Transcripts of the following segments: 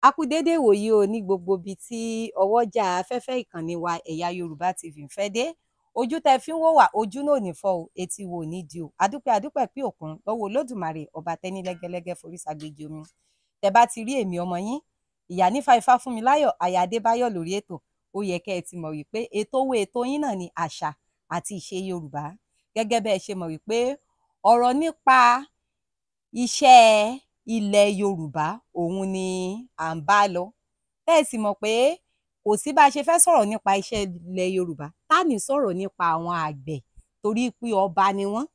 A kú déédé ìwòyí o ní gbogbo ibi tí ọwọ́jà afẹ́fẹ́ ìkànnì wa Ẹ̀yà Yorùbá TV ń fẹ́ dé. Ojú tẹ́ fi ń wò wá, ojú náà ò ní fọ́ o, etí wo ò ní di o. Adúpẹ́ adúpẹ́ pé òkun lọ́wọ́ Olódùmarè ọba tẹ́ni lẹ́gẹ́lẹ́gẹ́ forí ṣàgbéjì omi. Tẹ́ bá ti rí èmi ọmọ yín, ìyá nífa ifá fún mi láyọ̀, aya Adébáyọ̀ lórí ètò. Ó yẹ kẹ́ ẹ ti mọ̀ wípé ètò owó ètò yín náà ni àṣà àti ìṣe Yorùbá. Gẹ́gẹ́ bẹ́ ẹ ṣe mọ̀ wípé ọ̀rọ̀ nípa iṣẹ́ ilẹ̀ Yorùbá òun ni à ń bá lọ. Tẹ́ ẹ sì mọ̀ pé kò sí bá a ṣe fẹ́ sọ̀rọ̀ nípa iṣẹ́ ilẹ̀ Yorùbá tá ní sọ̀rọ̀ nípa àwọn àgbẹ̀ torí pé ọba ni wọ́n.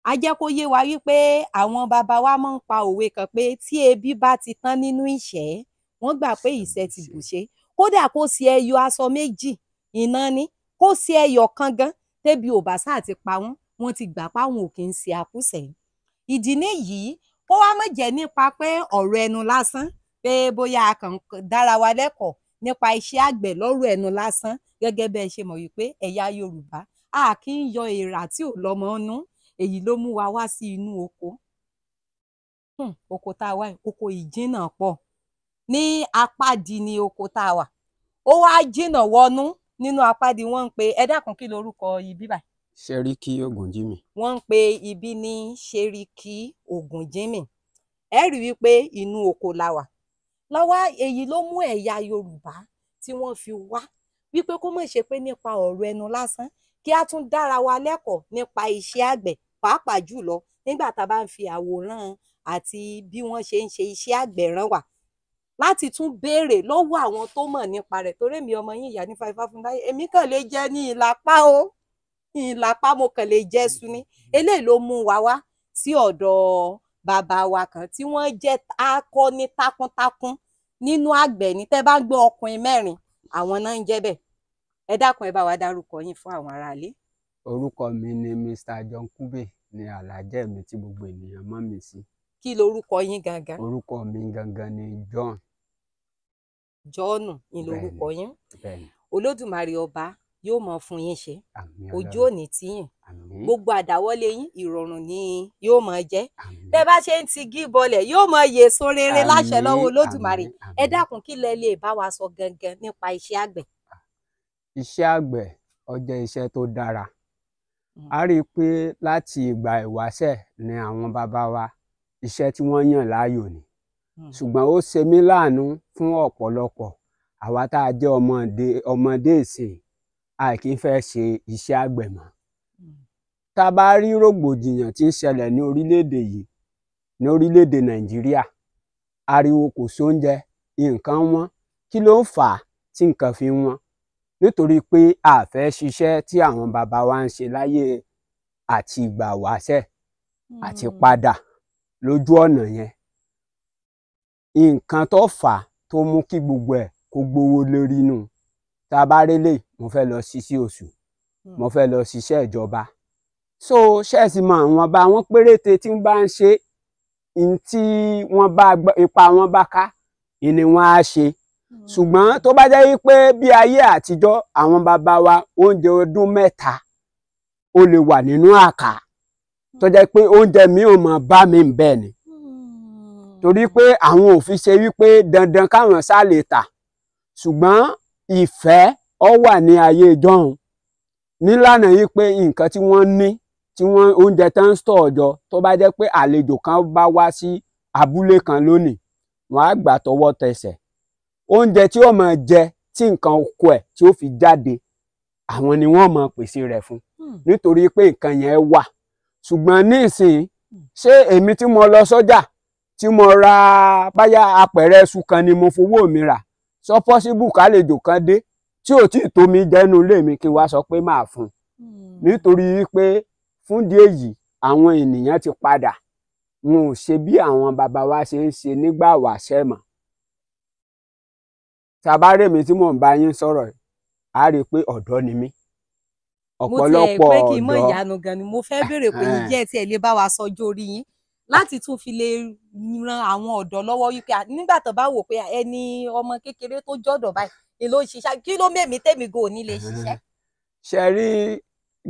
A jẹ́ kó yé wa wípé àwọn baba wa máa ń pa òwe kan pé tí ebi bá ti tán nínú ìṣẹ́, wọ́n gbà pé ìṣẹ́ ti bùṣe. Kódà kó ṣe ẹyọ aṣọ méjì iná ní, kó ṣe ẹyọ kan gan, tébi ò bá sáà ti pa wọ́n, wọ́n ti gbà páwọn ò kì í ṣe akúṣẹ̀ẹ́. Ìdí nìyí kó wá má jẹ́ nípa pé ọ̀rọ̀ ẹnu lásán pé bóyá a kàn ń dára wa lẹ́kọ̀ọ́ nípa iṣẹ́ àgbẹ̀ lọ́rọ̀ ẹnu lásán. Gẹ́gẹ́ bẹ́ ẹ ṣe mọ̀ wípé ẹ̀yà Yorùbá a kì í yọ èèrà tí ò lọ́mọ nú. Èyí ló mú wa wá sí inú oko. Oko tá a wá yìí, oko yìí jìnnà pọ̀. Ní apádi ni oko tá a wà. Ó wá jìnnà wọnú nínú apádi. Wọ́n ń pe, ẹ dákun, kí lorúkọ ibi báyìí? Ṣẹ́ríkí Ògúnjímì. Wọ́n ń pe ibi ní Ṣẹ́ríkí Ògúnjímì. Ẹ rí wípé inú oko la wà. Lọ́wọ́ èyí ló mú ẹ̀yà Yorùbá tí wọ́n fi wá wípé kó má ṣe pé nípa ọ̀rọ̀ ẹnu lásán, kí á tún dára wa lẹ́kọ̀ọ́ nípa iṣẹ́ àgbẹ̀, pàápàá jùlọ nígbà tá a bá ń fi àwòrán àti bí wọ́n ṣe ń ṣe iṣẹ́ àgbẹ̀ rán wa, láti tún béèrè lọ́wọ́ àwọn tó mọ̀ nípa rẹ̀. Torí èmi ọmọ yín, ìyá nífa ifá fún láyé, èmi kàn lè jẹ́ ní ìlàpá o, ìlàpá mo kàn lè jẹ́ su ni. Eléyìí ló mú wa wá sí ọ̀dọ̀ bàbá wa kan tí wọ́n jẹ́ akọni takuntakun nínú àgbẹ̀ ní. Tẹ́ bá ń gbọ́ ọkùnrin mẹ́rin, àwọn náà ń jẹ́ bẹ́ẹ̀. Ẹ dákun, ẹ bá wa dárúkọ yín fún àwọn aráalé. Orúkọ mi ni Mr. John Kube ní àlàjẹ́ mi tí gbogbo ènìyàn mọ̀ mí sí. Kí lorúkọ yín gangan? Orúkọ mi gangan ni John. Jọ́ọ̀nù ni lorúkọ yín. Bẹ́ẹ̀ni. Olódùmarè ọba yóò mọ fún yín ṣe. Àmín. Ojú Ọlọ́run. òní tíyìn. Àmín. Gbogbo àdáwọ́lé yín, ìrọ̀rùn ni yóò mọ jẹ́. Àmín. Bẹ́ bá ṣe ń ti gí bọlẹ̀, yóò mọ yèso rere láṣẹ lọ́wọ́ Àmín, Olódùmarè. àmín, Ẹ àmín. dákun, kí lẹ lè bá wa sọ gangan nípa iṣẹ́ àgbẹ̀? Iṣẹ́ àgbẹ̀ ó jẹ́ iṣẹ́ tó dára. A rí i pé láti ìgbà ìwáṣẹ̀ ni àwọn bàbá wa, iṣẹ́ tí wọ́n yàn láàyò ni. Ṣùgbọ́n ó ṣe mí láàánú fún ọ̀pọ̀lọpọ̀ àwa tá a jẹ́ ọmọdé ọmọdé ìsìn, a kì í fẹ́ ṣe iṣẹ́ àgbẹ̀ mọ́. Tá a bá rí rògbòdìyàn tí ń ṣẹlẹ̀ ní orílẹ̀-èdè yìí, ní orílẹ̀-èdè Nàìjíríà, ariwo kò sóúnjẹ, nǹkan wọ́n. Kí ló ń fà á tí nǹkan fi ń wọ́n? Nítorí pé a fẹ́ ṣiṣẹ́ tí àwọn bàbá wa ń ṣe láyé àti ìgbà wáṣẹ̀ àti padà lójú ọ̀nà yẹn. Nǹkan tó fà á tó mú kí gbogbo ẹ̀ kó gbówó lórí nù. Tá a bá rélé, mo fẹ́ lọ ṣiṣẹ́ oṣù, mo fẹ́ lọ ṣiṣẹ́ ìjọba. So ṣé ẹ sì mọ àwọn bá wọn péréte tí ń bá ń ṣe, n tí wọ́n bá ipa wọn bá ká ni wọ́n á ṣe. Ṣùgbọ́n tó bá jẹ́ wípé bí ayé àtijọ́ àwọn bàbá wa, oúnjẹ ọdún mẹ́ta ó lè wà nínú àká, tó jẹ́ pé oúnjẹ mi ò mọ̀ bá mi bẹ́ẹ̀ ni. Torí pé àwọn ò fi ṣe wípé dandan káwọn sá lè tà. Ṣùgbọ́n ìfẹ́ ó wà ní ayé ìjọ́un. Nílànà yìí pé nǹkan tí wọ́n ní, tí wọ́n oúnjẹ tán ń store jọ, tó bá jẹ́ pé àlejò kan bá wá sí abúlé kan lónìí, wọ́n á gbà tọwọ́ tẹsẹ̀. Oúnjẹ tí ó máa jẹ tí nǹkan oko ẹ̀ tí ó fi jáde, àwọn ni wọ́n máa pèsè rẹ̀ fún. Nítorí pé nǹkan yẹn wà. Ṣùgbọ́n nísìnyí, ṣé èmi tí mo lọ sọ́jà, tí mo ra báyà apẹ̀rẹ̀ iṣu kan ni mo fowó mi rà, sọ possible kálejò kan dé tí ò tí ì tó mi jẹ́nu ilé mi kí n wá sọ pé màá fún un? Nítorí pé fún ìdí èyí, àwọn ènìyàn ti padà. Wọn ò ṣe bí àwọn bàbá wa ṣe ń ṣe nígbà wáṣẹ̀ mọ́. Tá a bá rí èmi tí mò ń bá yín sọ̀rọ̀ yìí, a rí i pé ọ̀dọ́ ni mí. Mo tiẹ̀ Ọ̀pọ̀lọpọ̀ pé kí n mọ̀ ọ̀dọ́. ìyanu gan ni mo fẹ́ béèrè pé ǹjẹ́ ẹ tiẹ̀ lè bá wa sọjọ́ orí yín láti tún fi lè ran àwọn ọ̀dọ́ lọ́wọ́ wípé nígbà tó bá wò pé ẹni ọmọ kékeré tó jọ̀dọ̀ báyìí ni ló ń ṣiṣẹ́, kí ló mèmí tèmi gan ò ní lè ṣiṣẹ́? Ṣe rí,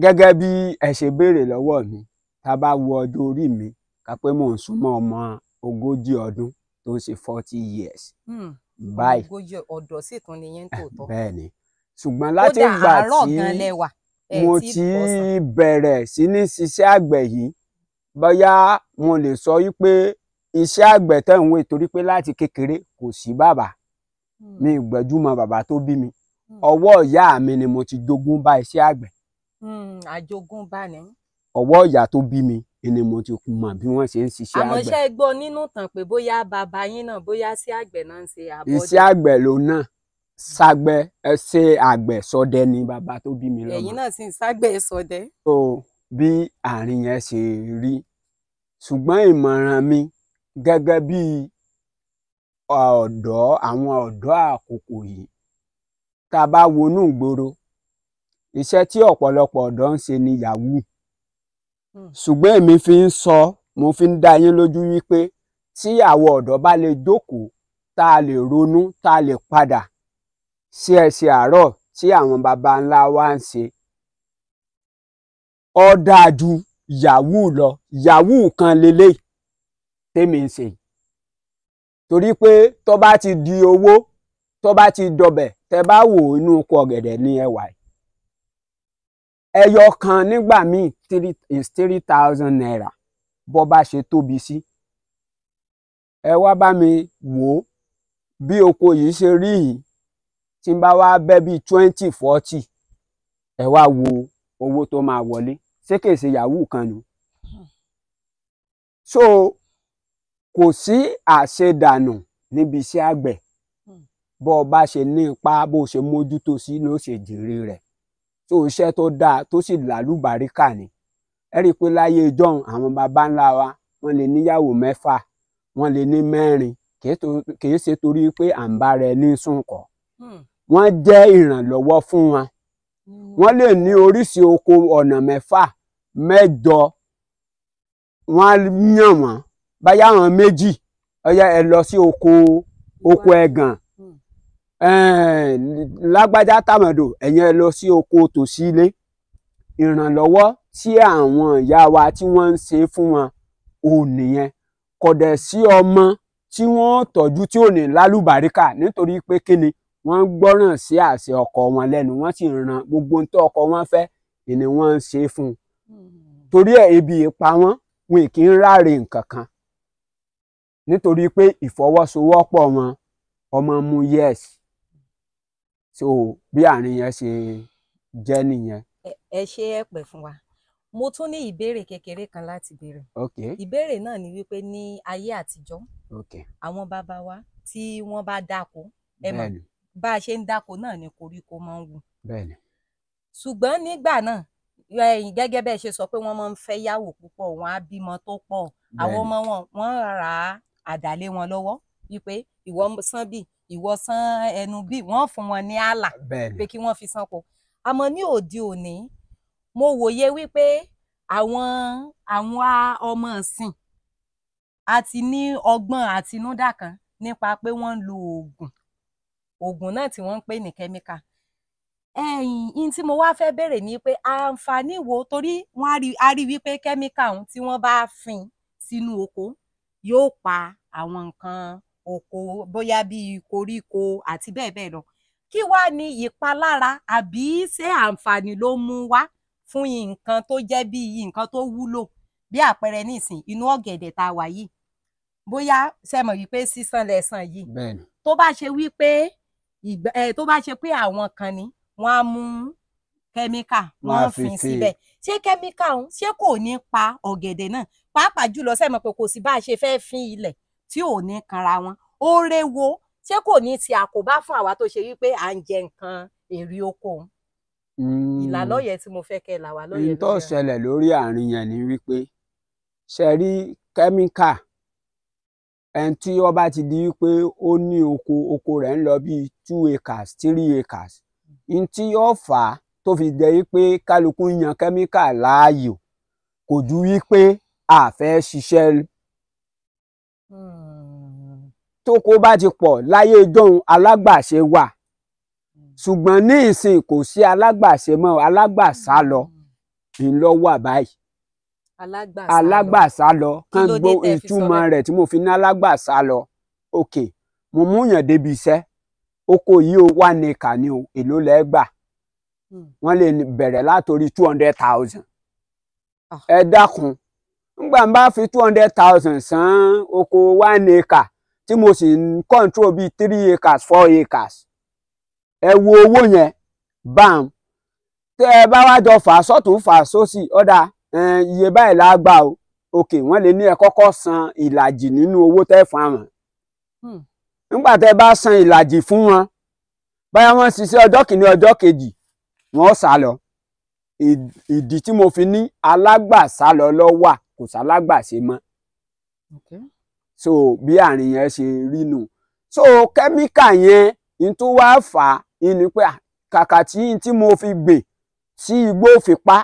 gẹ́gẹ́ bí ẹ ṣe béèrè lọ́wọ́ mi, tá a bá wo ọjọ́ orí mi, ká pé mò ń súnmọ́ ọmọ 40 ọdún. tó ń ṣe 40 years báyìí. Ogójì ọ̀dọ́ sì tún ni yín tòótọ́. Bẹ́ẹ̀ ni, ṣùgbọ́n láti Kódà ìgbà àárọ̀ tí gan lẹ wà, ẹ mo tí ti bọ̀sán. bẹ̀rẹ̀ sí ní ṣiṣẹ́ àgbẹ̀ yìí, bóyá mo lè sọ wípé iṣẹ́ àgbẹ̀ tẹ̀ ń wé, torí pé láti kékeré kò sí bàbá mi, ìgbẹ́júmọ̀ bàbá tó bí mi, ọwọ́ ìyá mi ni mo ti jogún bá iṣẹ́ àgbẹ̀. Àjogúnbá ni. Ọwọ́ ìyá tó bí mi ni mo ti mọ̀ bí wọ́n ṣe ń ṣiṣẹ́ Àmọ́ àgbẹ̀. ṣé ẹ gbọ́ nínú ìtàn pé bóyá bàbá yín náà, bóyá sí àgbẹ̀ náà ń ṣe àbọ̀dẹ? Iṣẹ́ àgbẹ̀ ló náà ṣàgbẹ̀, ẹ ṣe àgbẹ̀ ṣọdẹ ni bàbá tó bí mi lọ́mọ. Ẹ̀yin náà sì ń ságbẹ̀ ṣọdẹ. So bí àárín yẹn ṣe rí, ṣùgbọ́n ìmọ̀ràn mi gẹ́gẹ́ bí ọ̀dọ́, àwọn ọ̀dọ́ àkókò yìí, tá a bá wọnú ìgboro, iṣẹ́ tí ọ̀pọ̀lọpọ̀ ọ̀dọ́ ń ṣe ni yahoo. Ṣùgbọ́n èmi fi ń sọ, mo fi ń dá yín lójú wípé tí àwọn ọ̀dọ́ bá lè jókòó, tá a lè ronú, tá a lè padà sí ẹsẹ̀ àárọ̀ tí àwọn baba ńlá wa ń ṣe, ó dáa ju yahoo lọ. Yahoo kan leléyìí tèmi ń ṣe, torí pé tó bá ti di owó, tó bá ti dọbẹ̀, tẹ bá wò inú oko ọ̀gẹ̀dẹ̀ ní ẹwà yìí, ẹyọ kan nígbà míì is ₦3,000 bó bá ṣe tóbi sí. Ẹ wá bá mi wò ó bí oko yìí ṣe rí yìí, tí n bá wá bẹ́ bíi 20, 40, ẹ wá wo owó tó máa wọlé. Ṣé kìí ṣe yahoo kan nù? So kò sí àṣedànù níbi iṣẹ́ àgbẹ̀. Bó o bá ṣe ní ipá, bó o ṣe mójútó sí ló ṣe jèrè rẹ̀. So iṣẹ́ tó dáa tó sì lálùbáríkà ni. Ẹ rí i pé láyé ìjọ́un, àwọn baba ńlá wa, wọ́n lè níyàwó 6, wọ́n lè ní 4, kìí ṣe torí pé à ń bára ẹni sùn kọ́. Wọ́n jẹ́ ìrànlọ́wọ́ fún wọn. Wọ́n lè ní oríṣi oko ọ̀nà 6, 8, wọ́n á yàn wọ́n báyà àwọn 2, ọ̀yá ẹ lọ sí oko ẹ̀gàn, lágbájá tàmọ̀dò, ẹ̀yin ẹ lọ sí oko tòsí ilé. Ìrànlọ́wọ́ tí àwọn ìyá wa tí wọ́n ń ṣe fún wọn ò nìyẹn. Kò dẹ̀ sí ọmọ tí wọ́n tọ́jú tí ò ní lálùbáríkà, nítorí pé kí ni, wọ́n ń gbọ́ràn sí àṣẹ ọkọ wọn lẹ́nu, wọ́n sì ń ran gbogbo ohun tó ọkọ wọn fẹ́ ni wọ́n ń ṣe fún un. Torí ẹ̀ ebi ìpa wọn, wọn kì í ráre nǹkan kan, nítorí pé ìfọwọ́sowọ́pọ̀ wọn ọmọ mú yes. So bí àárín yẹn ṣe jẹ́ nìyẹn. Ẹ ṣe é pẹ́ fún wa. Mo tún ní ìbéèrè kékeré kan láti béèrè. Ok. Ìbéèrè náà ni wípé ní ayé àtijọ́, àwọn bàbá wa tí wọ́n bá dáko, ẹ mọ̀ bá a ṣe ń dáko náà ni koríko máa ń wù. Bẹ́ẹ̀ni. Ṣùgbọ́n nígbà náà, gẹ́gẹ́ bẹ́ẹ̀ ṣe sọ pé wọ́n máa ń fẹ́ yàwó púpọ̀, wọ́n á bímọ tó pọ̀, àwọn ọmọ wọn, wọ́n ra àdàlé wọn lọ́wọ́ wípé ìwọ sán bí, ìwọ sán ẹnu bí, wọ́n fún wọn ní ààlà pé kí wọ́n fi sanko. Àmọ́ ní òde òní, mo wòye wípé àwọn ọmọ ìsìn àti ní ọgbọ́n àtinúdá kan nípa pé wọ́n ń lo oògùn náà tí wọ́n ń pè ní kẹ́míkà. Ẹ̀yìn tí mo wá fẹ́ bèèrè ni pé àǹfààní wo, torí wọ́n á rí wípé kẹ́míkà ọ̀hún tí wọ́n bá fin sínú oko yóò pa àwọn nǹkan oko bóyá bíi koríko àti bẹ́ẹ̀ bẹ́ẹ̀ lọ. Kí wá ní ìpalára àbí ṣé àǹfààní ló mú wá fún nǹkan tó jẹ́ bíi nǹkan tó wúlò? Bí àpẹẹrẹ nísìn, inú ọ̀gẹ̀dẹ̀ tá a wà yìí, bóyá ṣe mọ̀ wípé sísan lẹ̀sán yìí, tó bá ṣe wípé tó bá ṣe pé àwọn kan ni wọ́n á mú kẹ́míkà wọ́n á fin síbẹ̀, ṣé kẹ́míkà ọ̀hún ṣé kò ní pa ọ̀gẹ̀dẹ̀ náà? Pàápàá jùlọ ṣe mọ̀ pé kò sí bá a ṣe fẹ́ fin ilẹ̀ tí ò ní kanra wọn. Oore wo, ṣé kò ní ti àkóbá fún àwa tó ṣe wípé à ń jẹ nǹkan èrè oko òun? Ìlàlọ́yẹ̀ tí mo fẹ́ kẹ́ là wá lóye lórí. Ohun tó ṣẹlẹ̀ lórí àárín yẹn ni wípé ṣe rí kẹ́míkà, ẹni tí ó bá ti di wípé ó ní oko, oko rẹ̀ ń lọ bíi 2 acres, 3 acres, n tí ó fà á tó fi jẹ́ wípé kálukú ń yan kẹ́míkà láàyò kò ju wípé a fẹ́ ṣiṣẹ́. Tóko bá ti pọ̀ láyé ìjọ́un, alágbàṣe wà, ṣùgbọ́n ní ìsìn kò sí alágbàṣe mọ́, alágbàṣá lọ ńlọ wà báyìí. Alágbàṣá lọ kán gbọ́ ìtumọ̀ rẹ̀ tí mo fi ní alágbàṣá lọ. Ok, mo mú yàn débi iṣẹ́, oko yìí ó wà ní ìkà ni o, èló lẹ́ gbà? Wọ́n lè bẹ̀rẹ̀ látòrí 200,000. Ẹ dákun, ngbà ń bá fi 200,000 san oko 1 acre tí mo sì ń control bíi 3 acres, 4 acres, ẹ wo owó yẹn bam. Tẹ ẹ bá wá jọ fà sọ́tún fà sósì, ọ̀dà iye báyìí la gbà o. Ok, wọ́n lè ní ẹ kọ́kọ́ san ìlàjì nínú owó tẹ́ fún àwọn. Nígbà tẹ́ bá san ìlàjì fún wọn, báyà wọ́n ṣiṣẹ́ ọjọ́ kìíní, ọjọ́ kejì, wọ́n sá lọ. Ìdí tí mo fi ní alágbàsálọ lọ wà, kò sálágbàṣe mọ́. So bí àárín yẹn ṣe rí nù. So kẹ́míkà yẹn n tó wá fà á ní pé kàkà tí mo fi gbìn tí igbó fi pa,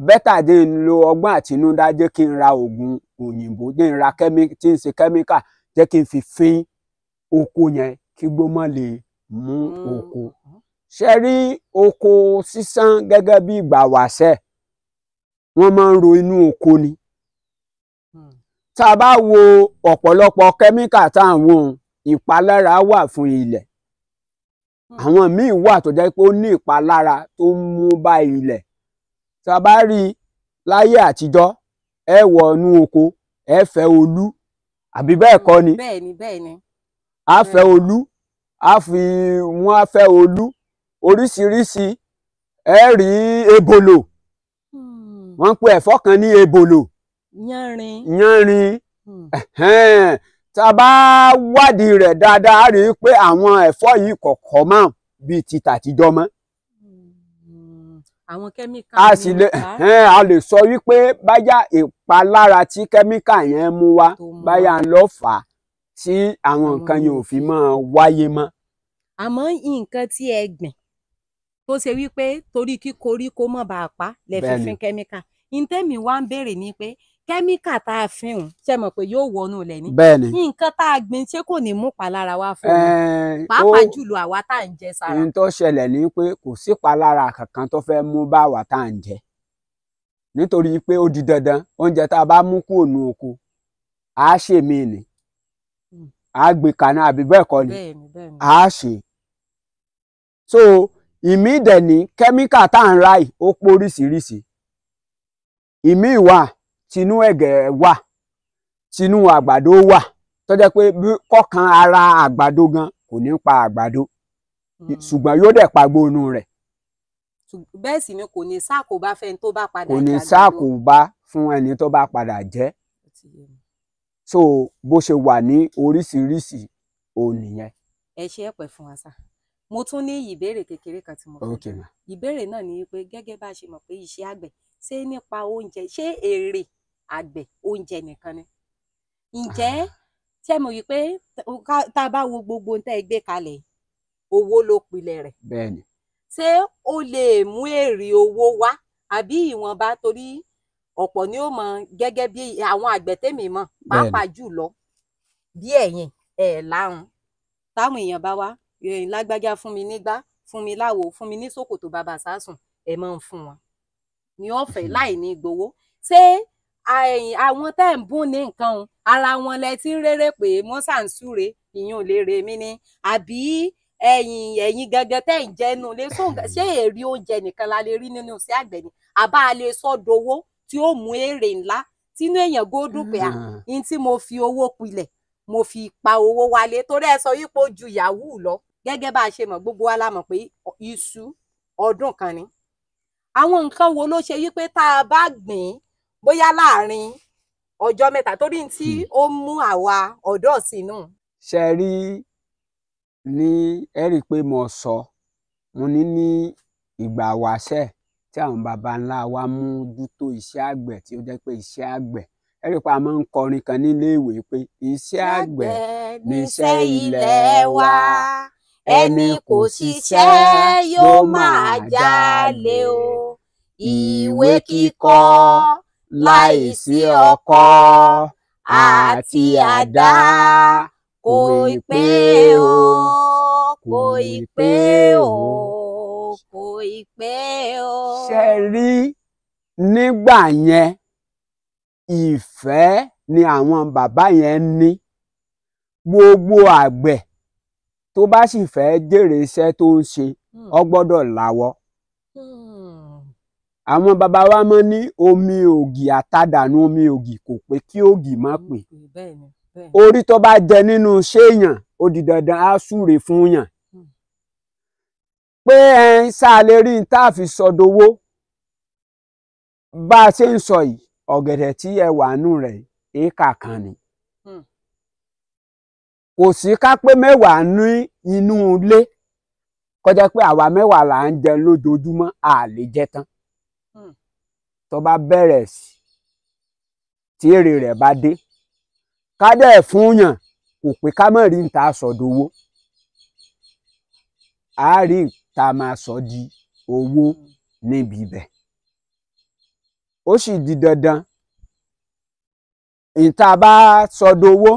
better jẹ́ n lo ọgbọ́n àtinúdá, jẹ́ kí n ra oògùn òyìnbó, jẹ́ n ra tí ń ṣe kẹ́míkà, jẹ́ kí n fi fín oko yẹn kí igbó má lè mú oko. Ṣe rí oko sísán gẹ́gẹ́ bí ìgbà wàṣẹ̀, wọ́n máa ń ro inú oko ni. Tá a bá wo ọ̀pọ̀lọpọ̀ kẹ́míkà tá à ń wò, ìpalára wà fún ilẹ̀. Àwọn míì wà tó jẹ́ pé ó ní ìpalára tó ń mú bá ilẹ̀. Tá a bá rí i láyé àtijọ́, ẹ wọ inú oko, ẹ fẹ́ olú, àbí bẹ́ẹ̀ kọ́ ni? Bẹ́ẹ̀ni, bẹ́ẹ̀ni. A fẹ́ olú, a fi wọ́n á fẹ́ olú oríṣiríṣi. Ẹ rí ebòlò, wọ́n ń pe ẹ̀fọ́ kan ní ebòlò. Yánrin. Yánrin. Tá a bá wádìí rẹ̀ dáadáa, a rí i pé àwọn ẹ̀fọ́ yìí kọ̀ọ̀kan mọ́ bíi ti tàtijọ́ mọ́. Àwọn kẹ́míkà. A sì lè, a lè sọ wípé báyà ìpalára tí kẹ́míkà yẹn mú wá, báyà ń lọ fà á tí àwọn nǹkan yẹn ò fi máa wáyé mọ́. Àmọ́ nǹkan tí ẹ gbìn tó ṣe wípé torí kí koríko má bàa pa lẹ fi fín kẹ́míkà, ntẹ́mi wá ń béèrè ni pé kẹ́míkà tá a fi hùn, ṣe mọ̀ pé yóò wọnú ilẹ̀ ni? Bẹ́ẹ̀ni. Nǹkan tá a gbìn, ṣé kò ní mú palára wá fún mi, pàápàá jùlọ àwa tá à ń jẹ sára? Ohun tó ṣẹlẹ̀ ni pé kò sí palára kankan tó fẹ́ mú bá àwa tá à ń jẹ, nítorí pé ó di dandan, oúnjẹ tá a bá mú kúrò ní oko, á ṣe mí ni, á gbé kaná, àbí bẹ́ẹ̀ kọ́ ni? Á ṣe. So ìmí dẹ̀ ní kẹ́míkà tá à ń ra yìí, ó póríṣiríṣi. Ìmí wà, tinú ẹ̀gẹ́ wà, tinú àgbàdo wà, tó jẹ́ pé bí kọ̀kan ara àgbàdo gan kò ní pa àgbàdo, ṣùgbọ́n yóò dẹ̀ pa gbóònù rẹ̀. Bẹ́ẹ̀ sì ni kò ní ṣàkóbá fẹ́ni tó bá padà jẹ àgbàdo. Kò ní ṣàkóbá fún ẹni tó bá padà jẹ. So bó ṣe wà ní oríṣiríṣi òun nìyẹn. Ẹ ṣe é pẹ́ fún wa sá. Mo tún ní ìbéèrè kékeré kan tí mo fẹ́. Ìbéèrè náà ni pé gẹ́gẹ́ bá a ṣe mọ̀ pé iṣẹ́ àgbẹ̀ ṣé nípa oúnjẹ, ṣé èrè àgbẹ̀ oúnjẹ nìkan ni? Ǹjẹ́ ṣé mo rí i pé tá a bá wo gbogbo ohun tẹ́ ẹ gbé kalẹ̀, owó ló pilẹ̀ rẹ̀? Bẹ́ẹ̀ni. Ṣé ó lè mú èrè owó wá àbí ìwọ̀nba? Torí ọ̀pọ̀ ni ó mọ gẹ́gẹ́ bí àwọn àgbẹ̀ tèmi mọ̀, pàápàá jùlọ bí ẹ̀yin ẹ̀ láhùn, táwọn èèyàn bá wá, lágbájá fún mi nígbá, fún mi láwo, fún mi ní ṣòkòtò bàbá sásùn, ẹ̀ máa ń fún wọn ní ọ̀fẹ́ láì ní gbowó. Ṣé àwọn tẹ́ ń bùn ní nǹkan o, ara wọn lẹ ti ń rérè pé wọ́n ṣà ń súre, ìyún lè rè mí ni, àbí ẹ̀yin gangan tẹ́ ń jẹ́nu lé? Ṣé èrè oúnjẹ nìkan la lè rí nínú iṣẹ́ àgbẹ̀ ni, àbá a lè sọ dowó tí ó mú èrè ńlá tínú èèyàn gódùn pé à ní tí mo fi owó pilẹ̀, mo fi pa owó wálé? Torí ẹ sọ yípo ju yahoo lọ. Gẹ́gẹ́ bá a ṣe mọ̀, gbogbo wa la mọ̀ pé iṣu ọdún kan ni. Àwọn nǹkan wo ló ṣe wípé tá a bá gbìn bóyá láàrin ọjọ́ mẹ́ta, torí tí ó mú àwa ọ̀dọ́ sínú. Ṣe rí ní ẹ rí i pé mo sọ, mo ní ní ìgbà wáṣẹ̀ tí àwọn baba ńlá wa mójútó iṣẹ́ àgbẹ̀, tí ó jẹ́ pé iṣẹ́ àgbẹ̀, ẹ rí i pé a máa ń kọrin kan nílé ìwé pé iṣẹ́ àgbẹ̀ níṣẹ́ ilẹ̀ wa, ẹni kò ṣiṣẹ́ yóò máa jalè o, ìwé kíkọ́ láìsí ọkọ́ àti àdá kò ì pé o, kò ì pé o, kò ì pé o. Ṣe rí nígbà yẹn, ìfẹ́ ni àwọn bàbá yẹn ní. Gbogbo àgbẹ̀ tó bá sì fẹ́ jèrè iṣẹ́ tó ń ṣe, ó gbọ́dọ̀ láwọ́. Àwọn bàbá wa mọ́ ní omi ògì àtàdànù omi ògì kò pé kí ògì má pè. Orí tó bá jẹ nínú iṣẹ́ èèyàn, ó di dandan á súre fún yàn. Pé ẹ ṣáà lè rí n tá a fi sọdowó. Bá a ṣe ń sọ yìí, ọ̀gẹ̀dẹ̀ tí ẹ wà nù rẹ̀ éékà kan ni. Kò sí ká pé 10 ní inú ilé kọjá pé àwa 10 là ń jẹ lójoojúmọ́, a lè jẹ tán. Tó bá bẹ̀rẹ̀ sí tí èrè rẹ̀ bá dé, ká dẹ̀ fún yàn kò pé ká má rí n tá a sọdowó. A rí n tá a máa sọ di owó níbi ibẹ̀. Ó sì di dandan n tá a bá sọdowó,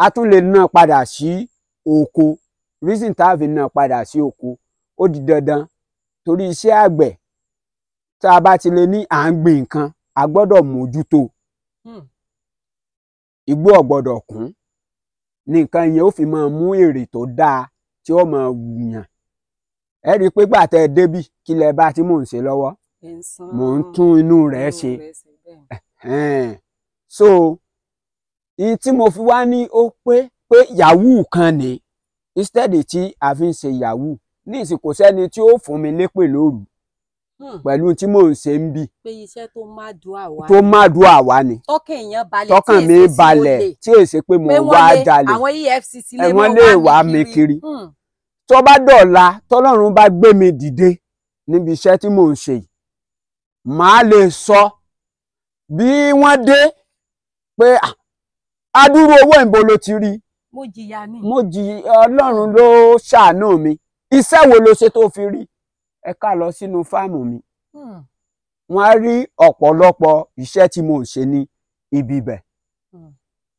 a tún lè ná padà sí oko. Reason tá a fi ná padà sí oko, ó di dandan torí iṣẹ́ àgbẹ̀ tá a bá ti lè ní à ń gbin nǹkan, a gbọ́dọ̀ mójútó. Igbó ò gbọ́dọ̀ kún ní nǹkan yẹn ó fi máa mú èrè tó dáa tí ó máa wùyàn. Ẹ rí i pé gbà tẹ́ ẹ débì kí lẹ bá tí mò ń ṣe lọ́wọ́, mò ń tún inú rẹ̀ ṣe. So ìyí tí mo fi wá ní ó pé pé yahoo kan ní instead tí a fi ń ṣe yahoo ní ìsìnkú sẹ́ni tí ó fún mi lépè lóru pẹ̀lú tí mò ń ṣe ń bì. Pé iṣẹ́ tó má dùn àwa tó má dùn àwa ni. Tọ́kàn èèyàn balẹ̀, tọ́kàn mi balẹ̀ tí èsì pé mo wá jalè, àwọn EFCC lè wá mi kiri. Tó bá dọ̀la tọ́lọ́run bá gbé mi dìde níbi iṣẹ́ tí mò ń ṣe yìí, màá lè sọ bí wọ́n dé pé adúrú owó ìbò ló ti rí. Mo jìyà ni. Mo jìyà, Ọlọ́run ló ṣàánú mi. Iṣẹ́ wo ló ṣe tó fi rí? Ẹ ká lọ sínú fáàmù mi. Wọ́n á rí ọ̀pọ̀lọpọ̀ iṣẹ́ tí mo ń ṣe ní ibi ibẹ̀.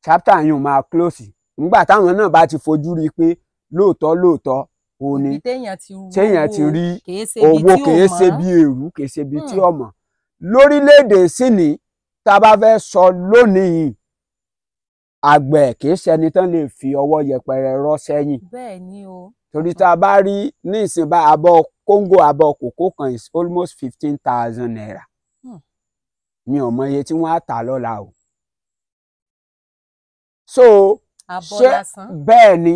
Chapter yìí máa close nígbà táwọn náà bá ti fojú rí i pé lóòótọ́ lóòótọ́ òun ni téèyàn ti rí owó, kìí ṣe bí èrú, kìí ṣe bí tí ọmọ. Lórílẹ̀‐èdè sì ní tá a bá fẹ́ sọ lónìí, àgbẹ̀ kìí ṣẹni tán lè fi ọwọ́ yẹpẹrẹ rọ́ sẹ́yìn. Bẹ́ẹ̀ ni o. Torí tá a bá rí ní ìsìn bá abọ́ kóńgò abọ́ kòkó kan is almost 15,000 naira. Mi ò mọ iye tí wọ́n á tà lọ́la o. So ṣé bẹ́ẹ̀ ni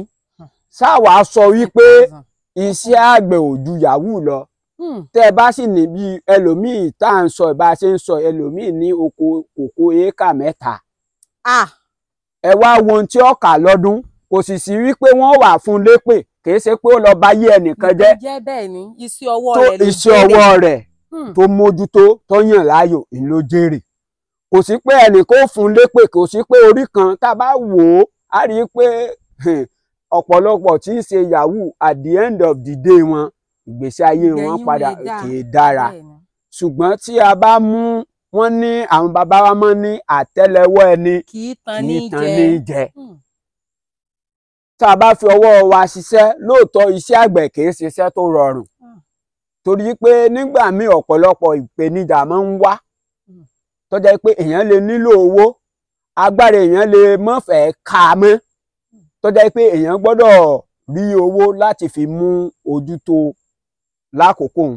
ṣáwa sọ wípé iṣẹ́ àgbẹ̀ ò ju yahoo lọ? Tẹ́ ẹ bá sì ní bí ẹlòmíì tá à ń sọ ìbá ṣe ń sọ, ẹlòmíì ní oko kòkó éékà 3. Ẹ wá wo ohun tí ó kà lọ́dún, kò sì sí wípé wọ́n wà fún lépè, kìí ṣe pé ó lọ bá yé ẹnìkan jẹ́. Iṣẹ́ ọwọ́ rẹ̀ tó mójútó tó yàn láàyò ló jèrè. Kò sí pé ẹnìkan ó fún lépè, kò sí pé orí kan tá a bá wò ó, á rí i pé ọ̀pọ̀lọpọ̀ tí ń ṣe yahoo at the end of the day wọn ìgbésí ayé wọn padà kìí dára. Ṣùgbọ́n tí a bá mú wọn ní àwọn bàbá wa mọ́ ní àtẹ́lẹwọ́ ẹni kìí tan ní jẹ. Tá a bá fi ọwọ́ wa ṣiṣẹ́ lóòótọ́, iṣẹ́ àgbẹ̀ kìí ṣiṣẹ́ tó rọrùn torí pé nígbà míì ọ̀pọ̀lọpọ̀ ìpèníjà máa ń wá tó jẹ́ pé èèyàn lè nílò owó, agbára èèyàn lè má fẹ́ ká mọ́, tó jẹ́ pé èèyàn gbọ́dọ̀ rí owó láti fi mú ojútó lákòókò òun,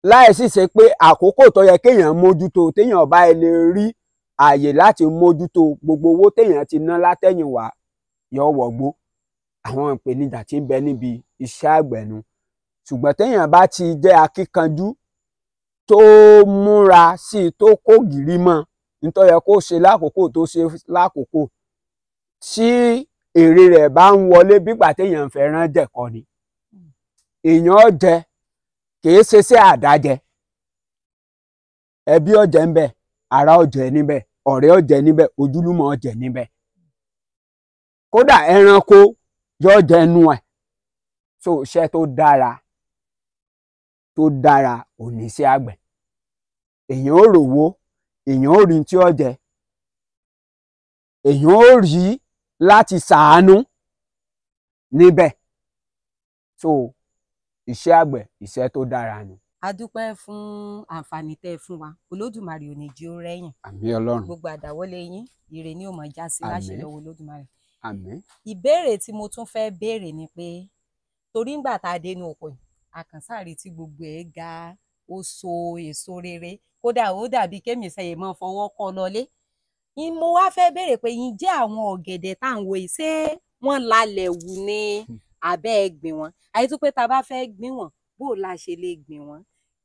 láì sì ṣe pé àkókò tó yẹ kéèyàn mójútó téèyàn bá lè rí ààyè láti mójútó, gbogbo owó téèyàn ti ná látẹ̀yìnwá yọ wọgbó. Àwọn ìpèníjà tí ń bẹ níbi iṣẹ́ àgbẹ̀ nu. Ṣùgbọ́n téèyàn bá ti jẹ́ akíkanjú tó múra sí i, tó kó gìrì mọ́ nítorí yẹ kó ṣe lákòókò tó ṣe lákòókò, tí èrè rẹ̀ bá ń wọlé bígbà téèyàn ń fẹ́ràn jẹ̀kọ ni èèyàn jẹ, kìí ṣe sí àdájẹ. Ẹbí ọ̀jẹ̀ ń bẹ, ará ọ̀jẹ̀ níbẹ̀, ọ̀rẹ́ ọ̀jẹ̀ níbẹ̀, ojúlùmọ̀ ọ̀jẹ̀ níbẹ̀, kódà ẹranko yóò jẹ inú ẹ̀. So iṣẹ́ tó dára tó dára ò ní sí àgbẹ̀. Èèyàn ò rówó, èèyàn ò rí tí ó jẹ, èèyàn ò rí láti ṣàánú níbẹ̀. So iṣẹ́ àgbẹ̀ iṣẹ́ tó dára ni. A dúpẹ́ fún àǹfààní tẹ́ ẹ fún wa. Olódùmarè ò ní jẹ́ ó rẹ́yìn. Àmín Ọlọ́run. Gbogbo àdáwọ́lé yín ire ni ó máa já sí láṣẹ lọ́wọ́ Olódùmarè. Àmín. Ìbéèrè tí mo tún fẹ́ béèrè ni pé torí ńgbà tá a dé inú oko yìí, a kàn sáré tí gbogbo ẹ̀ ga, ó so èso rere, kódà ó dàbí kémi sẹ́yìn mọ́ fọwọ́ kọ́ lọlé. Mo wá fẹ́ béèrè pé ǹjẹ́ àwọn ọ̀gẹ̀dẹ̀ tá à ń wo yìí, ṣé wọ́n lalẹ̀ wù ni àbẹ́ ẹ gbìn wọ́n? Àyè tó pé tá a bá fẹ́ gbìn wọ́n, bó o la ṣe lè gbìn wọ́n?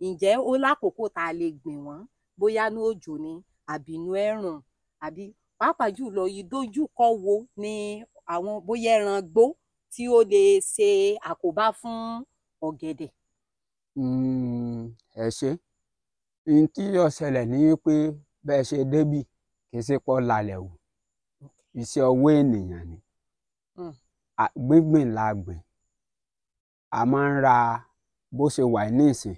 Ǹjẹ́ ó lákòókò tá a lè gbìn wọ́n? Bóyá ní òjò ni àbí inú ẹ̀rùn, àbí pàápàá jùlọ ìdojúkọ wo ni àwọn bóyá ẹran gbó tí ó lè ṣe àkóbá fún ọ̀gẹ̀dẹ̀? Ẹ ṣé. N tí ó ṣẹlẹ̀ ni pé bẹ́ẹ̀ ṣe débì kì í ṣe pọ́ lalẹ̀ wù, iṣẹ́ ọwọ́ ènìyàn ni. Gbíngbìn la gbìn. A máa ń ra bó ṣe wà nísìn,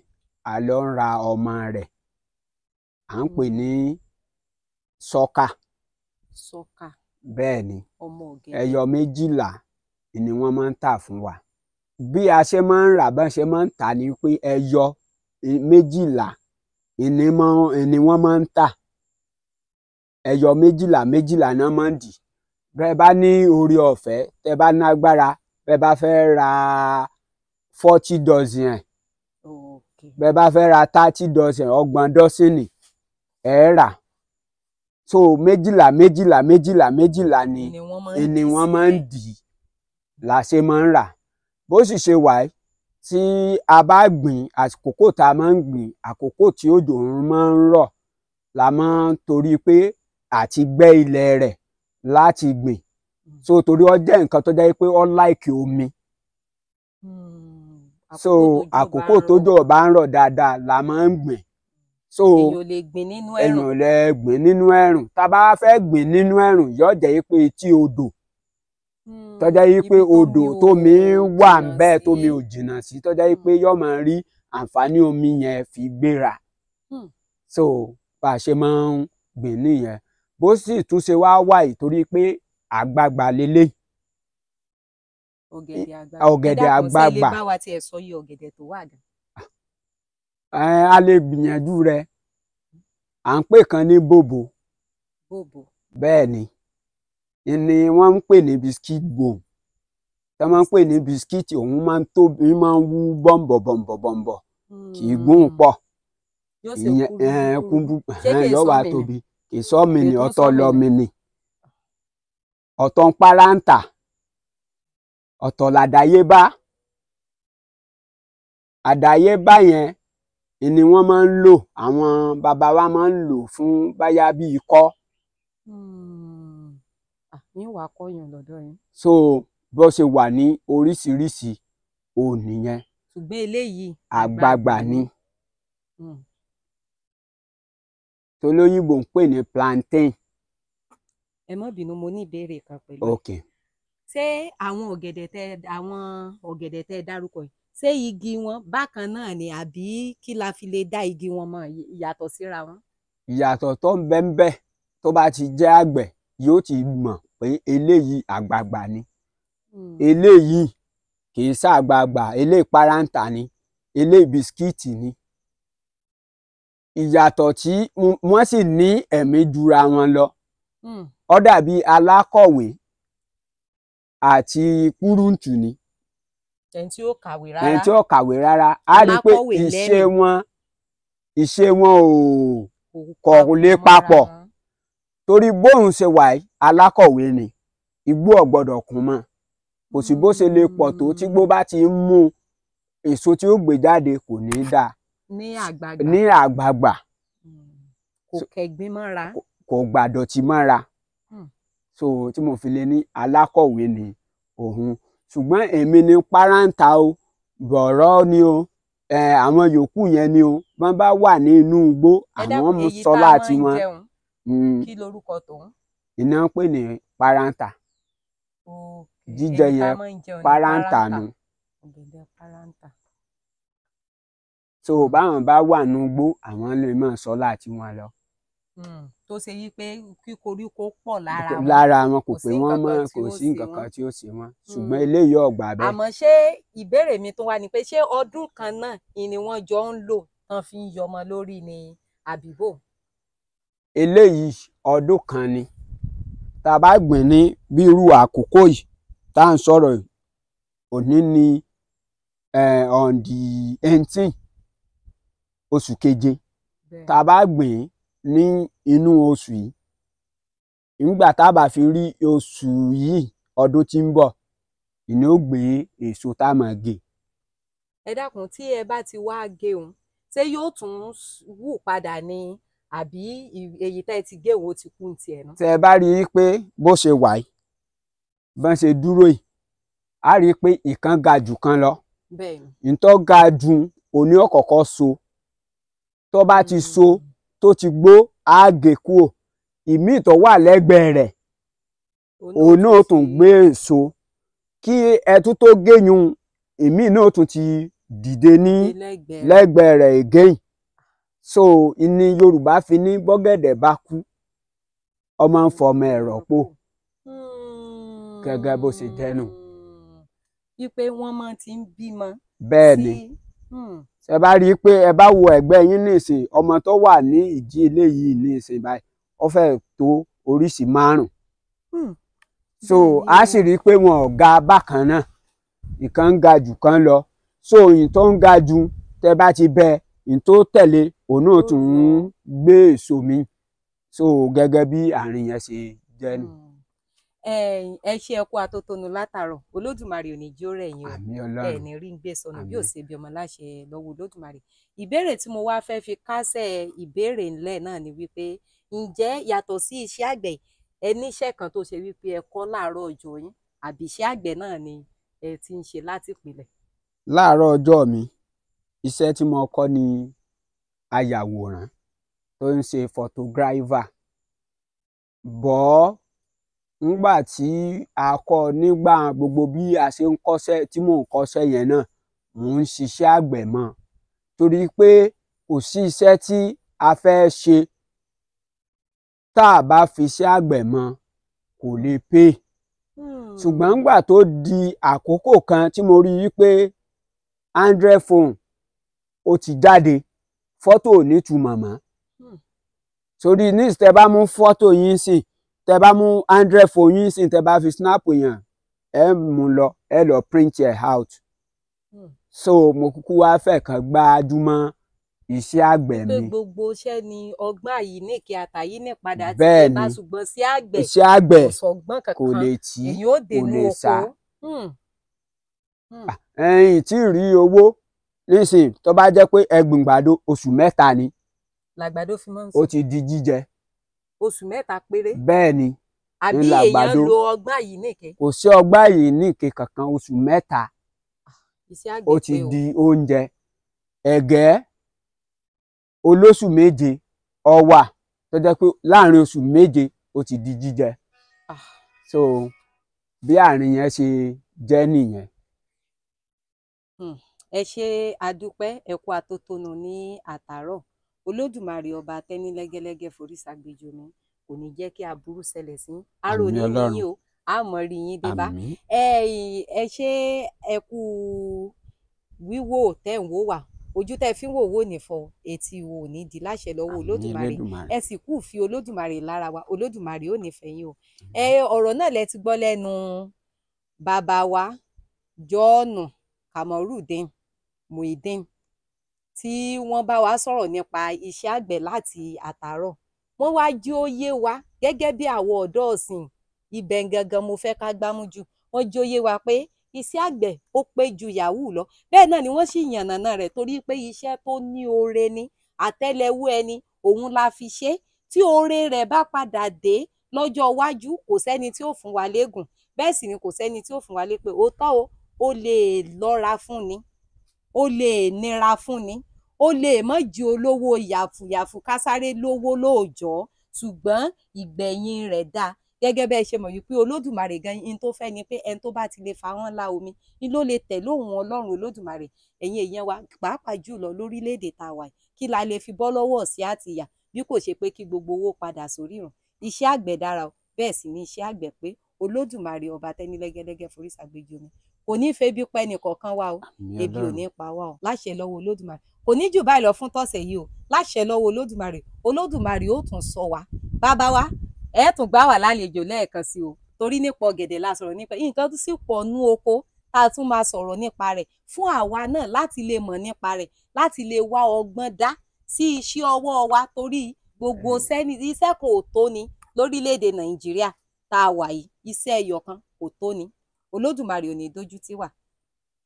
a lọ ń ra ọmọ rẹ̀, à ń pè ní sọ́kà. Sọ́kà. Bẹ́ẹ̀ ni. Ọmọ ọ̀gẹ̀dẹ̀. Ẹyọ 12 ni wọ́n máa ń tà fún wa. Bí a ṣe máa ń rà, bá ṣe máa ń tà ni pé ẹyọ 12 ni wọ́n máa ń tà. Ẹyọ 12 12 náà máa ń dì. Bẹ́ẹ̀ bá ní oore ọ̀fẹ́, tẹ́ bá nágbára, bẹ́ẹ̀ bá fẹ́ ra 40 dozen ẹ̀, bẹ́ẹ̀ bá fẹ́ ra 30 dozen, 30 dọ́sìnì ẹ̀ rà. So 12 12 12 12 ni wọ́n máa ń dì la ṣe máa ń rà. Bó sì ṣe wà tí a bá gbìn, àkókò tá a máa ń gbìn, àkókò tí òjò máa ń rọ̀ la máa ń, torí pé àti gbẹ́ ilẹ̀ rẹ̀ láti gbìn. So torí ó jẹ́ nǹkan tó jẹ́ pé ó láìkì omi. So àkókò tójò bá ń rọ̀ dáadáa la máa ń gbìn. So èèyàn ò lè gbìn nínú ẹ̀rùn. Èèyàn ò lè gbìn nínú ẹ̀rùn. Tá a bá fẹ́ gbìn nínú ẹ̀rùn, yóò jẹ́ pé etí odò, tó jẹ́ pé odò tómi wà ńbẹ̀, tómi ò jìnnà sí, tó jẹ́ pé yóò máa rí àǹfààní omi yẹn fi gbéra. So bá a ṣe máa ń gbìn nìyẹn. Bó sì tún ṣe wá wà yìí, torí pé àgbagbà lélẹ̀. Ọ̀gẹ̀dẹ̀ àgbagbà. Ẹ dákun, ṣé lè bá wa tiẹ̀ sọ iye ọ̀gẹ̀dẹ̀ tó wà gan? A lè gbìyànjú rẹ̀. À ń pè kan ní bòbò. Bòbò. Bẹ́ẹ̀ ni. Ni wọ́n ń pè ní biscuit bone. Tí wọ́n máa ń pè ní biscuit, òun máa ń tóbi, máa ń wú bọ̀m̀bọ̀ bọ̀m̀bọ̀ bọ̀m̀bọ̀, kì í gùn pọ̀. Ìyẹn kúndú yóò wá tóbi. Kì í sọ́mi ni, ọ̀tọ̀ lọ́mi ni. Ọ̀tọ̀ ń páráǹtà, ọ̀tọ̀ làdáyébá. Àdáyébá yẹn ni wọ́n máa ń lò, àwọn bàbá wa máa ń lò fún báyá bí ikọ́. Yín wàá kọ́yàn lọ́dọ̀ yín. So bó ṣe wà ní oríṣiríṣi òun nìyẹn. Ṣùgbọ́n eléyìí àgbagbà ni. Tolóyìnbó ń pè ní plantain. Ẹ má bínú, mo ní ìbéèrè kan pẹ̀lú. Ok. Ṣé àwọn ọ̀gẹ̀dẹ̀ tẹ dárúkọ yìí, ṣé igi wọn bákan náà ni àbí kí la fi lè dá igi wọn mọ̀ ìyàtọ̀ síra wọn? Ìyàtọ̀ tó ń bẹ ń bẹ, tó bá ti jẹ́ àgbẹ̀ yóò ti mọ̀ pé eléyìí àgbagbà ni, eléyìí kì í ṣàgbàgbà, eléyìí páráǹtà ni, eléyìí bisikíìtì ni. Ìyàtọ̀ tí wọ́n sì ní ẹ̀mí jura wọn lọ. Ó dàbí alákọ̀wé àti kúrúǹtù ni. Ẹni tí ó kàwé rárá. Ẹni tí ó kàwé rárá. A rí i pé ìṣe wọn ò kò lè papọ̀. Torí bóun ṣe wà yìí, alákọ̀wé ni, igbó ò gbọ́dọ̀ kún mọ́. Kò sí bó ṣe lè pọ̀ tó, tí igbó bá ti ń mú èso tí ó gbé jáde kò ní dáa. Ní àgbagbà. Ní àgbagbà. Kò kẹ̀gbin mọ́ra. Kò gbàdọ̀tí mọ́ra. So tí mo fi lè ní alákọ̀wé ni òun. Ṣùgbọ́n èmi ni páráǹtà o, bọ̀rọ̀ ni o, àwọn yòókù yẹn ni o, wọ́n bá wà ní inú igbó, àwọn mú sọlá tiwọn. Kí lorúkọ tòun? Iná ń pè ní páráǹtà. Jíjẹ yẹn páráǹtà nu. Ọ̀gẹ̀dẹ̀ páráǹtà. So báwọn bá wà nínú igbó, àwọn lè máa sọlá tiwọn lọ. Tó ṣe yí pé kí koríko pọ̀ lára wọn. Lára wọn kò pé wọ́n mọ́, kò sí nǹkan kan tí ó ṣe wọ́n. Ṣùgbọ́n eléyìí ò gbà bẹ́ẹ̀. Àmọ́ ṣé ìbéèrè mi tó wá ni pé ṣé ọdún kan náà ni wọ́n jọ ń lò tán fi ń yọmọ lórí ni àbíbò? Eléyìí ọdún kan ni. Tá a bá gbìn ní bí irú àkókò yìí tá à ń sọ̀rọ̀ yìí, òní ni on the 18 oṣù keje. Tá a bá gbìn ní inú oṣù yìí, nígbà tá a bá fi rí oṣù yìí ọdún tí ń bọ̀, ìní ó gbé èso tá a máa gé. Ẹ dákun, tí ẹ bá ti wá gé òun, ṣé yóò tún wù padà ni àbí èyí tẹ́ ẹ ti gé òun ó ti kú ní tiẹ̀ nù? Tẹ́ ẹ bá rí i pé bó ṣe wà yìí, bọ́n ṣe dúró yìí, á rí i pé ìkan ga jù kan lọ. Bẹ́ẹ̀ni. Ìtọ́ ga jù òní ọ̀kọ̀ọ̀kọ̀ so. Tó bá ti so tó ti gbó, á gé kúrò. Ìmíì tó wà lẹ́gbẹ̀ẹ́ rẹ̀, òun náà tún gbé èso. Kí ẹtú tó géyun, ìmíì náà tún ti dìde ní lẹ́gbẹ̀ẹ́ rẹ̀ again. So ìní Yorùbá fi ní bọ́gẹ̀dẹ̀ bá kú, ọmọ ń fọmọ ẹ̀ rọ́pò. Gẹ́gẹ́ bó ṣe jẹ́ nù. Wípé wọ́n máa ti ń bímọ. Bẹ́ẹ̀ ni. Ẹ bá rí i pé ẹ bá wo ẹ̀gbẹ́ yín nísìn, ọmọ tó wà ní ìdí eléyìí nísìn báyìí, ó fẹ́ tó oríṣi 5. So a sì rí i pé wọn ò ga bákan náà, ìkan ń ga jù kan lọ. So ìyìn tó ń ga jù, tẹ bá ti bẹ ìyìn tó tẹ̀lé, òun náà tún ń gbé èso mi. So gẹ́gẹ́ bí àárín yẹn ṣe jẹ́ nù. Ẹ ṣe ẹ kú atótónu látàárọ̀. Olódùmarè ò ní jó rẹ̀ yín o, ẹ ní rí ń gbé sọnù bí ò ṣe bí ọmọ láṣẹ lọ́wọ́ Olódùmarè. Ìbéèrè tí mo wá fẹ́ fi kásẹ̀ ìbéèrè ńlẹ̀ náà ni wípé, ǹjẹ́ yàtọ̀ sí iṣẹ́ àgbẹ̀, ẹ níṣẹ́ kan tó ṣe wípé ẹ kọ́ láàárọ̀ ọjọ́ yín, àbí iṣẹ́ àgbẹ̀ náà ni ẹ ti ń ṣe láti ìpìlẹ̀? Láàárọ̀ ọjọ́ mi, iṣẹ́ tí mo kọ́ ni ayàwòrán tó ń ṣe photographer. Bọ́ ngbà tí a kọ́ nígbà gbogbo bí a ṣe ń kọ́ṣẹ́, tí mò ń kọ́ṣẹ́ yẹn náà, mò ń ṣiṣẹ́ àgbẹ̀ mọ́. Torí pé kò sí iṣẹ́ tí a fẹ́ ṣe tá a bá fi iṣẹ́ àgbẹ̀ mọ́, kò lè pay. Ṣùgbọ́n ngbà tó di àkókò kan tí mo rí i pé Android phone ó ti jáde, fọ́tò ò ní túmọ̀ mọ́. Torí ní tẹ́ bá mú fọ́tò yín sìn, tẹ́ bá mú Android phone yín sìn, tẹ́ bá fi snap yàn, ẹ mú lọ, ẹ lọ print ẹ out. So mo kúkú wá fẹ́ kan gbájúmọ́ iṣẹ́ àgbẹ̀ mi. Pé gbogbo iṣẹ́ ni ọgbọ́n àyíníke àtàyí ní padà tí ẹ bá, ṣùgbọ́n sí àgbẹ̀, iṣẹ́ àgbẹ̀ kò sọgbọ́n kankan, kò lè tí, èyí ó kò lè sá. Ẹ̀yin tí rí owó nísìn, tó bá jẹ́ pé ẹ gbìn gbàdo, oṣù 3 ni làgbàdo fi máa ń sùn. Ó ti di jíjẹ. Oṣù 3 péré. Bẹ́ẹ̀ ni. Àbí èèyàn lo ọgbọ́n àyíníke? Kò sí ọgbọ́n àyíníke kankan, oṣù 3 ó ti di oúnjẹ. Ẹ̀gẹ́ olóṣù 7 ọ̀wà tó jẹ́ pé láàrin oṣù 7 ó ti di jíjẹ. So bí àárín yẹn ṣe jẹ́ nìyẹn. Ẹ ṣe àdúpẹ́, ẹ kú atótónu ní àtàárọ̀. Olódùmarè ọba tẹ́ni lẹ́gẹ́lẹ́gẹ́ forí ṣàgbéjò mi, kò ní jẹ́ kí aburú ṣẹlẹ̀ sí arò ní yín o, a mọ̀ rí yín dé bá. Ẹ ṣe ẹ kú wíwò tẹ́ ń wò wá, ojú tẹ́ fi ń wò wò ní fọ́, etí wo ò ní di láṣẹ lọ́wọ́ Olódùmarè. Ẹ sì kú fi Olódùmarè lára wa, Olódùmarè ò ní fẹ́ yín o. Ẹ ọ̀rọ̀ náà lẹ ti gbọ́ lẹ́nu bàbá wa Jọ́ọ̀nù Kamorudeen Muideen tí wọ́n bá wa sọ̀rọ̀ nípa iṣẹ́ àgbẹ̀ láti àtàárọ̀. Wọ́n wá jí ó yé wa gẹ́gẹ́ bí àwọn ọ̀dọ́ ọ̀sìn ibẹ̀ gangan mo fẹ́ ká gbámú jù. Wọ́n jí ó yé wa pé iṣẹ́ àgbẹ̀ ó pé ju yahoo lọ. Bẹ́ẹ̀ náà ni wọ́n sì yànnàná rẹ̀ torí pé iṣẹ́ tó ní oore ni, àtẹ́lẹwọ́ ẹni òun la fi ṣe. Tí oore rẹ̀ bá padà dé lọ́jọ́ iwájú, kò sẹ́ni tí ó fún wa léegun, bẹ́ẹ̀ sì ni kò sẹ́ni tí ó fún wa lépè. Òótọ́ o, ó lè lọ́ra fún ni, ó lè nira fún ni, ó lè má jí olówó yàfùyàfù ká sáré lówó lóòjọ́, ṣùgbọ́n ìgbẹ̀yìn rẹ̀ dáa. Gẹ́gẹ́ bẹ́ẹ̀ ṣe mọ̀ wípé Olódùmarè gan in tó fẹ́ ni pé ẹni tó bá ti lè fa wọ́n lá omi ni ló lè tẹ̀lé òun Ọlọ́run Olódùmarè. Ẹ̀yin èèyàn wa, pàápàá jùlọ lórílẹ̀‐èdè tá a wà yìí, kí la lè fi bọ́ lọ́wọ́ sí àtìyà bí kò ṣe pé kí gbogbo owó padà sórí ìrùn. Iṣẹ́ àgbẹ̀ dára o, bẹ́ẹ̀ sì ni iṣẹ́ àgbẹ̀ pé. Olódùmarè ọba tẹ́ni lẹ́gẹ́lẹ́gẹ́ forí ṣàgbéjì omi kò ní fẹ́ bí pẹ́ nìkọ̀ọ̀kan wa o, ebi ò ní pa wá o, láṣẹ lọ́wọ́ Olódùmarè. Kò ní jù báyìí lọ fún tọ̀sẹ̀ yìí o, láṣẹ lọ́wọ́ Olódùmarè. Olódùmarè ó tún sọ wa. Bàbá wa, Ẹ tún gbà wá lálejò lẹ́ẹ̀kan sí o, torí nípa ọ̀gẹ̀dẹ̀ la sọ̀rọ̀ nípa nǹkan tó sì pọ̀ nú oko tá a tún máa sọ̀rọ̀ nípa rẹ̀ fún àwa náà láti lè mọ̀ nípa rẹ̀, láti lè wá ọgbọ́n dá sí iṣẹ́ ọwọ́ wa, torí gbogbo sẹ́ni iṣẹ́ kan ò tó ni lórílẹ̀‐èdè Nàìjíríà tá a wà yìí, iṣẹ́ ẹyọ kan kò tó ni. Olódùmarè ò ní dójú tì wá,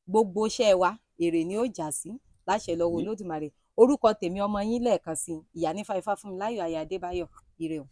gbogbo iṣẹ́ wa èrè ni ó já sí láṣẹ lọ́wọ́ Olódùmarè. Orúkọ tèmi ọmọ yín lẹ́ẹ̀kan sí, Ìyánífá Ifáfúnmiláyọ̀ aya Adébáyọ̀. Ire o.